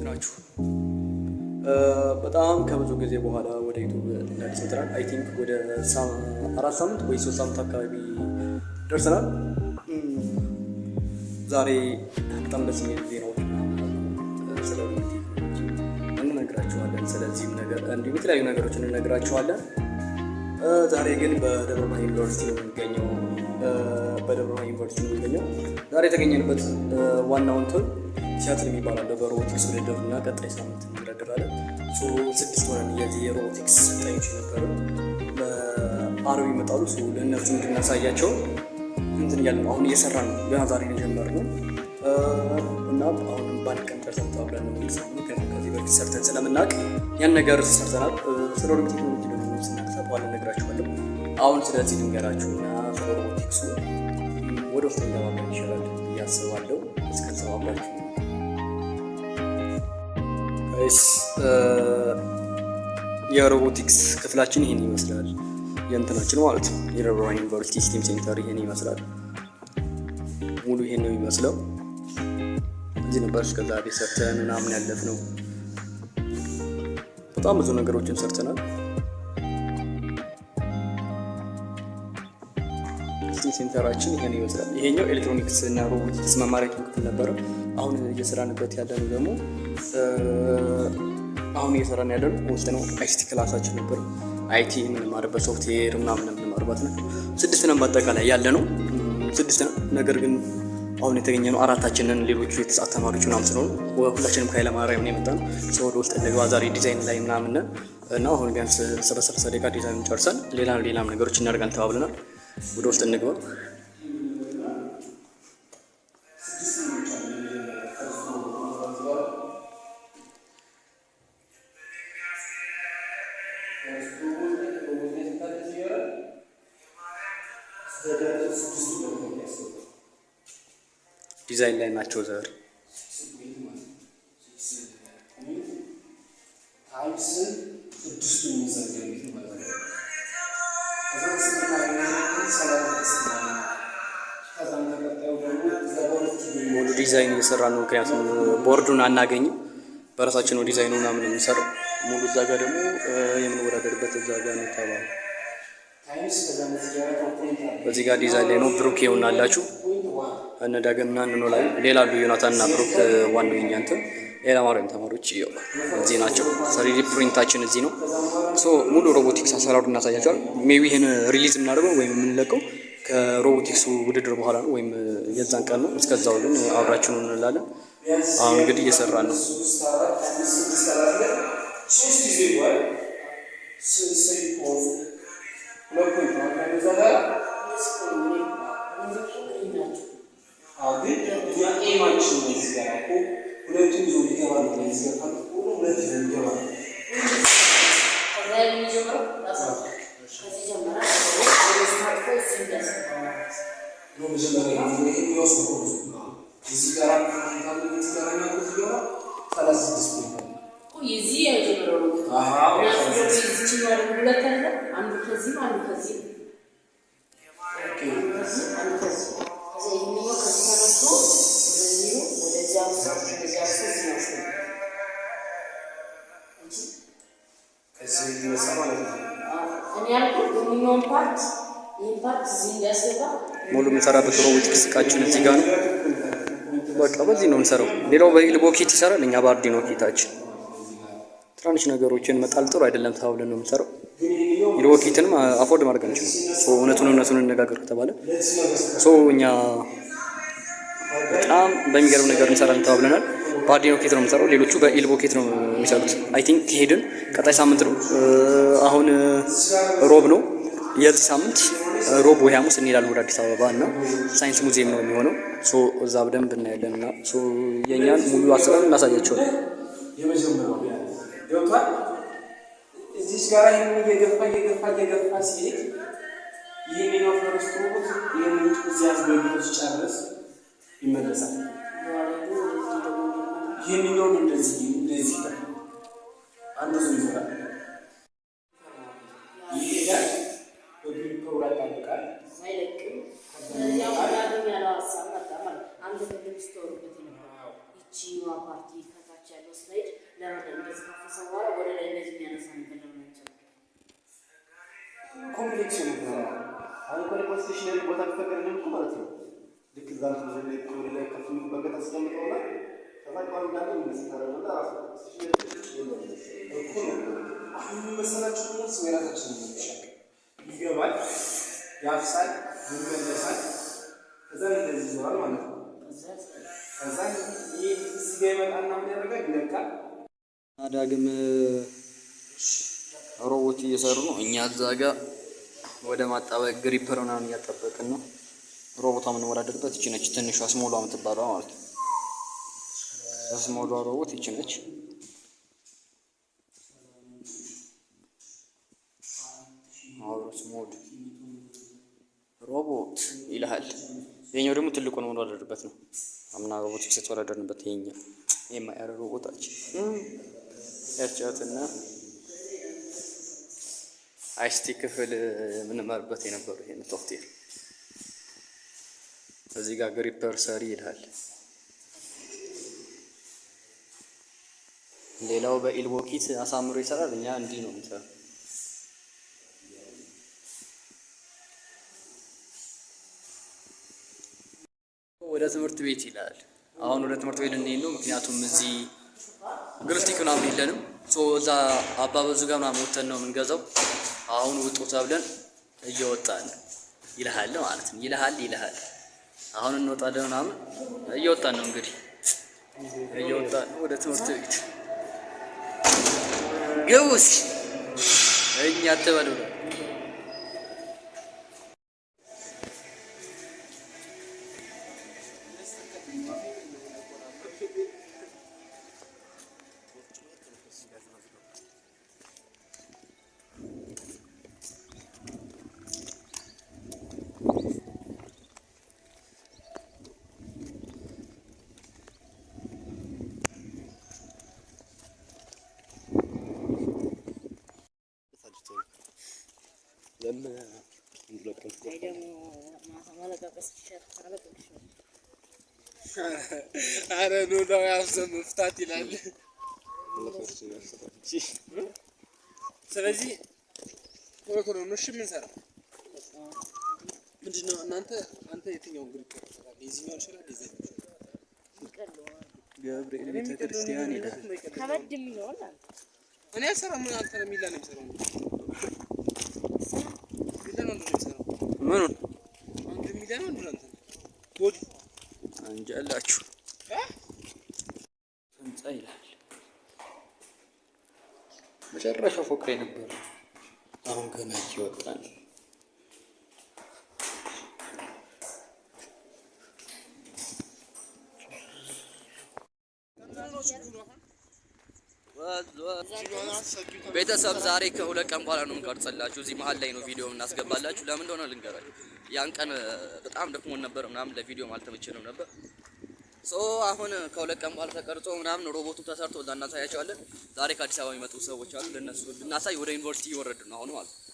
ናችሁ? በጣም ከብዙ ጊዜ በኋላ ወደ YouTube እንደ አዲስ መጥተናል። I think ወደ 4 ሳምንት ወይ 3 ሳምንት አካባቢ ደርሰናል። ዛሬ በጣም ደስ የሚል ዜናዎች ስለ ቴክኖሎጂ እንነግራችኋለን። ስለዚህም ነገር እንዲሁም የተለያዩ ነገሮችን እንነግራችኋለን። ዛሬ ግን በደብረ ብርሃን ዩኒቨርሲቲ ነው የሚገኘው። በደብረ ብርሃን ዩኒቨርሲቲ ነው የሚገኘው። ዛሬ የተገኘንበት ዋናው እንትን ሲያትል የሚባል አለ በሮቦቲክስ ውድድር እና ቀጣይ ሳምንት እንወዳደራለን። ስድስት ሆነን የዚህ የሮቦቲክስ ሰልጣኞች ነበሩ። በአርብ ይመጣሉ። ለእነርሱ እንድናሳያቸው እንትን እያልን ነው። አሁን እየሰራን ነው። ገና ዛሬ ነው የጀመርነው እና አሁንም በአንድ ቀን ጨርሰን ተባብለን ነው የምንሰራው። ምክንያቱም ከዚህ በፊት ሰርተን ስለምናውቅ ያን ነገር ሰርተናል። ስለ ሮቦቲክ ቴክኖሎጂ ደግሞ ስናነሳ በኋላ እነግራችኋለሁ። አሁን ስለዚህ ልንገራችሁ እና ስለ ሮቦቲክሱ ወደ ውስጥ እንገባለን ይሻላል ብዬ አስባለሁ። እስከዛው አብራችሁ guys። የሮቦቲክስ ክፍላችን ይህን ይመስላል። የእንትናችን ማለት ነው። የደብረ ብርሃን ዩኒቨርሲቲ STEM center ይህን ይመስላል። ሙሉ ይሄን ነው የሚመስለው። እዚህ ነበር እስከ ዛሬ ሰርተን ምናምን ያለፍነው። በጣም ብዙ ነገሮችን ሰርተናል። STEM center ኣችን ይሄን ይመስላል። ይሄኛው ኤሌክትሮኒክስ እና ሮቦቲክስ መማሪያ ክፍል ነበረ። አሁን እየሰራንበት ያለነው ደግሞ አሁን እየሰራን ያለነው ውስጥ ነው። ICT class ኣችን ነበር። IT የምንማርበት ሶፍትዌር ምናምን የምንማርበት ነው። ስድስት ነን በአጠቃላይ ያለ ነው ስድስት ነን። ነገር ግን አሁን የተገኘ ነው አራታችንን፣ ሌሎቹ የተሰዓት ተማሪዎች ምናምን ስለሆኑ ሁላችንም ከኃይለ ማርያም ነው የመጣነው። ሰው ወደ ውስጥ እንግባ ዛሬ ዲዛይን ላይ ምናምን ነን እና አሁን ቢያንስ 30 ደቂቃ ዲዛይን ጨርሰን ሌላ ሌላም ነገሮች እናደርጋለን ተባብለናል። ወደ ውስጥ እንግባ። ዲዛይን ላይ ናቸው ዛሬ። ሙሉ ዲዛይን እየሰራ ነው። ምክንያቱም ቦርዱን አናገኝም፣ በራሳችን ነው ዲዛይኑ ምናምን የምንሰራው። ሙሉ እዛ ጋር ደግሞ የምንወዳደርበት እዛ ጋር ነው ተባለ። በዚህ ጋር ዲዛይን ላይ ነው። ብሩክ ይሆናላችሁ እነ ዳግምና እነ ኖላዊ ሌላ አሉ። ዮናታን እና ብሩክ ዋናው የኛ እንትን ሌላ ማርያም ተማሪዎች እዚህ ናቸው። 3D print ኣችን እዚህ ነው። So ሙሉ ሮቦቲክስ አሰራሩ እናሳያቸዋል። Maybe ይህን release የምናደርገው ወይም የምንለቀው ከሮቦቲክሱ ውድድር በኋላ ነው ወይም የዛን ቀን ነው። እስከዛው ግን አብራችሁን እንላለን። አሁን እንግዲህ እየሰራን ነው። ሁለቱን ይዞ ሊገባ ነው። ሁለት ይዞ ሊገባ ነው። እዚህ ጋር የዚህ የመጀመሪያው ነው። ሁለት አለ። አንዱ ከዚህ አንዱ ከዚህ አንዱ ከዚህ ከዛ ይሄኛው ከዚህ ተነስቶ ወደዚህ ወደዚያ ወደዚያ እዚህ ያስገባል። ከዚህ ይነሳ ማለት ነው። እኔ ያልኩት ይሄኛውን part ይሄን part እዚህ እንዲያስገባ። ሙሉ የምንሰራበት ሮቦቲክስ እቃችን እዚህ ጋር ነው። በቃ በዚህ ነው የምንሰራው። ሌላው በ Elbow kit ይሰራል፣ እኛ በ Arduino kit ኣችን ትናንሽ ነገሮችን መጣል ጥሩ አይደለም ተባብለን ነው የምንሰራው። Elbow kit ንም afford ማድረግ አንችልም። እውነቱን እውነቱን እንነጋገር ከተባለ so እኛ በጣም በሚገርም ነገር እንሰራለን ተባብለናል። በ Arduino kit ነው የምንሰራው፣ ሌሎቹ በ Elbow kit ነው የሚሰሩት። I think ከሄድን ቀጣይ ሳምንት ነው። አሁን ሮብ ነው። የዚህ ሳምንት ሮብ ወይ ሐሙስ እንሄዳለን ወደ አዲስ አበባ እና ሳይንስ ሙዚየም ነው የሚሆነው። So እዛ በደንብ እናያለን እና so የእኛን ሙሉ አሰራር እናሳያቸዋለን። የመጀመሪያው ገብቷል። እዚህ ጋር ይህንን እየገፋ እየገፋ እየገፋ ሲሄድ ይህንኛው first ሮቦት ይህንን እዚህ አስገብቶ ሲጨርስ ይመለሳል። ይህንኛውን እንደዚህ እንደዚህ አንዱ ዙር ይዞራል፣ ይሄዳል፣ በ gripper ኡ ያጣብቃል። አይለቅም። ስለዚህ አሁን ዳግም ያለው ሀሳብ መጣ ማለት አንድ ቅድም ስታወሩበት የነበረው ይቺኛዋ ፓርቲ ከታች ታች ያለው slide ለምን እንደዚህ ካፈሰ በኋላ ወደ ላይ እንደዚህ የሚያነሳ ነገር ለምን አይቻልም? Complex ነው። አሁን እኮ እኮ stationary ቦታ ቢፈቀድልን እኮ ማለት ነው። ልክ እዛ እንትን ላይ ወደ ላይ ከፍ የሚል በገት አስቀምጠውና ከዛ ቃሉ እንዳለ የሚነሳ ታደርገውና ራሱ stationary እኮ ነው። አሁን ምን መሰላችሁ ነው የራሳችን ነው የሚሻለው። ይገባል፣ ያፍሳል፣ ይመለሳል። ከዛ እንደዚህ ይዞራል ማለት ነው። ከዛ ከዛ ይህ እዚህ ጋር ይመጣና ምን ያደርጋል? ይለቃል። ዳግም ሮቦት እየሰሩ ነው። እኛ እዛ ጋ ወደ ማጣበቅ gripper ምናምን እያጠበቅን ነው። ሮቦቷ የምንወዳደርበት ይቺ ነች፣ ትንሿ small ዋ የምትባለዋ ማለት ነው። Small ዋ ሮቦት ይቺ ነች። Small robot ይልሃል። ይሄኛው ደግሞ ትልቁ ነው የምንወዳደርበት ነው። አምና ሮቦቲክስ የተወዳደርንበት ይሄኛው የማያር ሮቦታችን ያቻትና ICT ክፍል የምንማርበት የነበረው ይሄን ሶፍትዌር እዚህ ጋር gripper ሰሪ ይልሃል። ሌላው በ elbow kit አሳምሮ ይሰራል። እኛ እንዲህ ነው የምንሰራው። ወደ ትምህርት ቤት ይላል። አሁን ወደ ትምህርት ቤት ልንሄድ ነው። ምክንያቱም እዚህ glue stick ምናምን የለንም። So እዛ አባበዙ ጋር ምናምን ወተን ነው የምንገዛው። አሁን ውጡ ተብለን እየወጣን ይልሃል ማለት ነው። ይልሃል ይልሃል። አሁን እንወጣለን ምናምን እየወጣን ነው እንግዲህ እየወጣን ነው ወደ ትምህርት ቤት። ግቡ እስኪ እኛ አትበሉ ነው። አይ ደግሞ ማታ ማለቃቀስ ይሻላል። አለቅልሻለሁ። አረ ኖላዊ አፍዘን መፍታት ይላል። ስለዚህ ቶሎ ቶሎ ነው እሺ የምንሰራው። ምንድን ነው እናንተ አንተ የትኛውን grip ትሰራለህ? የዚህኛውን ይሻላል የዛኛው ይሻላል? ይቀለዋል። ገብርኤል ቤተክርስቲያን ይላል። ከበድ የሚለውን አለ። እኔ አልሰራም። አንተ ነው ሚላ ነው የሚሰራው። ሚላ ነው የሚሰራው። ምኑን አንዱ ሚላ ነው አንዱ አንተ ነው። Body እንጃላችሁ ህንጻ ይላል። መጨረሻው ፎቅ ላይ ነበር። አሁን ገና እየወጣን ነው። ቤተሰብ ዛሬ ከ2 ቀን በኋላ ነው የምንቀርጽላችሁ። እዚህ መሀል ላይ ነው ቪዲዮ እናስገባላችሁ። ለምን እንደሆነ ልንገራችሁ። ያን ቀን በጣም ደክሞን ነበር ምናምን ለቪዲዮ አልተመቸንም ነበር። So አሁን ከ2 ቀን በኋላ ተቀርጾ ምናምን ሮቦቱ ተሰርቶ እዛ እናሳያቸዋለን። ዛሬ ከአዲስ አበባ የሚመጡ ሰዎች አሉ። ለነሱ ልናሳይ ወደ ዩኒቨርሲቲ እየወረድን ነው አሁን ማለት ነው።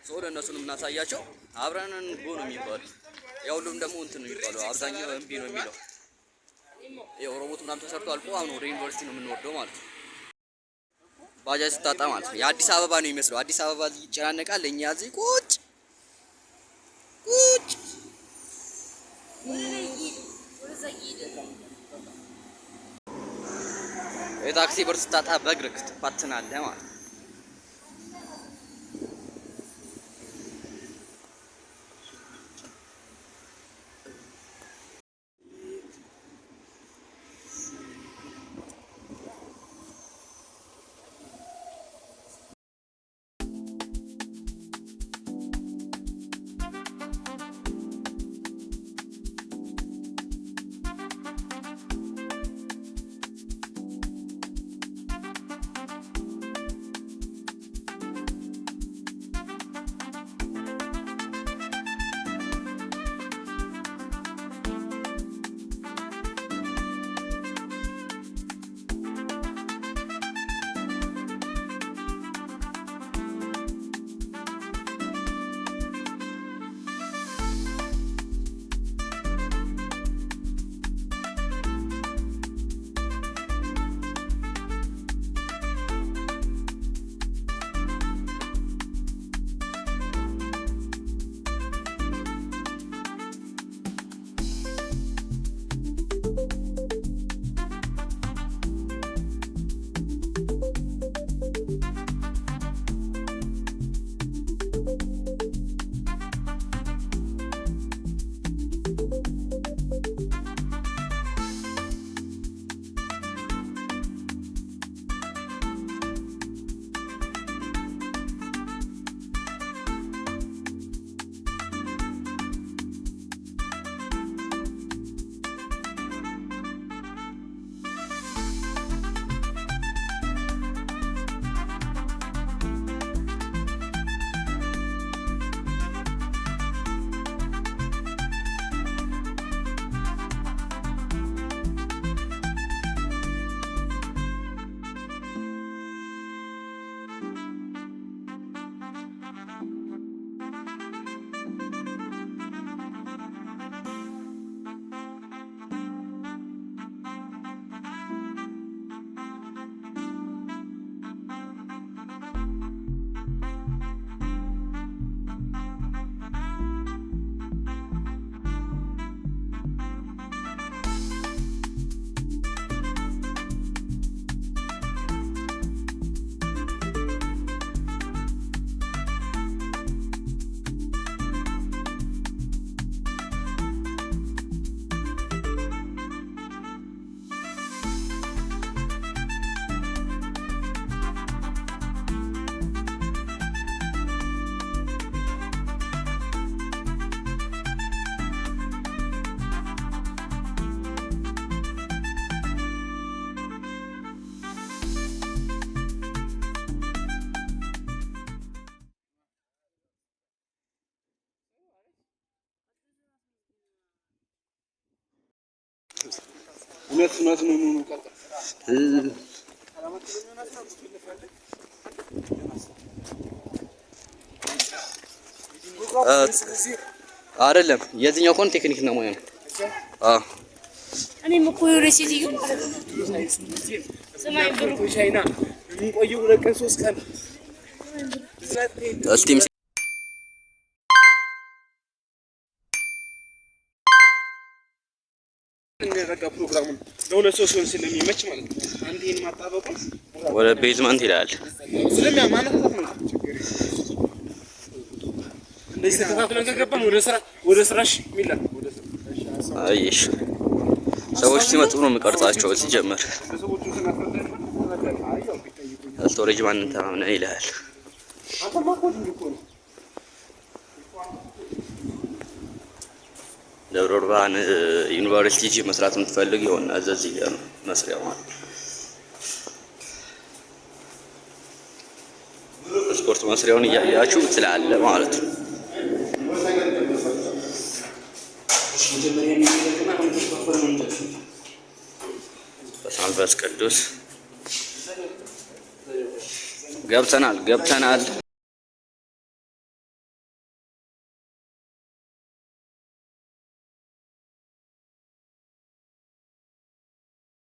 So ለእነሱንም እናሳያቸው አብረን go ነው የሚባለው። ያው ሁሉም ደግሞ እንትን ነው የሚባለው፣ አብዛኛው እምቢ ነው የሚለው። ያው ሮቦቱ ምናምን ተሰርቶ አልቆ አሁን ወደ ዩኒቨርሲቲ ነው የምንወርደው ማለት ነው። ባጃጅ ስታጣ ማለት ነው። የአዲስ አበባ ነው የሚመስለው። አዲስ አበባ እዚህ ይጨናነቃል። እኛ እዚህ ቁጭ ቁጭ። የታክሲ ብር ስታጣ በእግርህ ትፋትናለህ ማለት ነው። እውነት እውነት ነው ነው አይደለም የዚህኛው ከሆነ ቴክኒክና ሙያ ነው። አዎ እኔም እኮ የሆነ ሴትዮ ማለት ነው። ስማኝ ብሩ ቻይና የምንቆየው 2 ቀን 3 ቀን STEM እንረጋ ፕሮግራሙን ለሁለት ሰው ሲሆን ስለሚመች ማለት ነው። አንድ ይሄን ማጣበቁን ወደ basement ይላል። ስለሚያ ማነሳሳት ነው። እንደዚህ ተከታትለን ከገባን ወደ ስራ ወደ ስራሽ ሚላ አይሽ ሰዎች ሲመጡ ነው የምቀርጻቸው። ሲጀመር storage ማንን ተማምነህ ይልሃል። ደብረ ብርሃን ዩኒቨርሲቲ ጂ መስራት የምትፈልግ የሆነ እዚህ ጋር ነው መስሪያው ማለት ነው። ስፖርት መስሪያውን እያያችሁ ትላለ ማለት ነው። በመንፈስ ቅዱስ ገብተናል ገብተናል።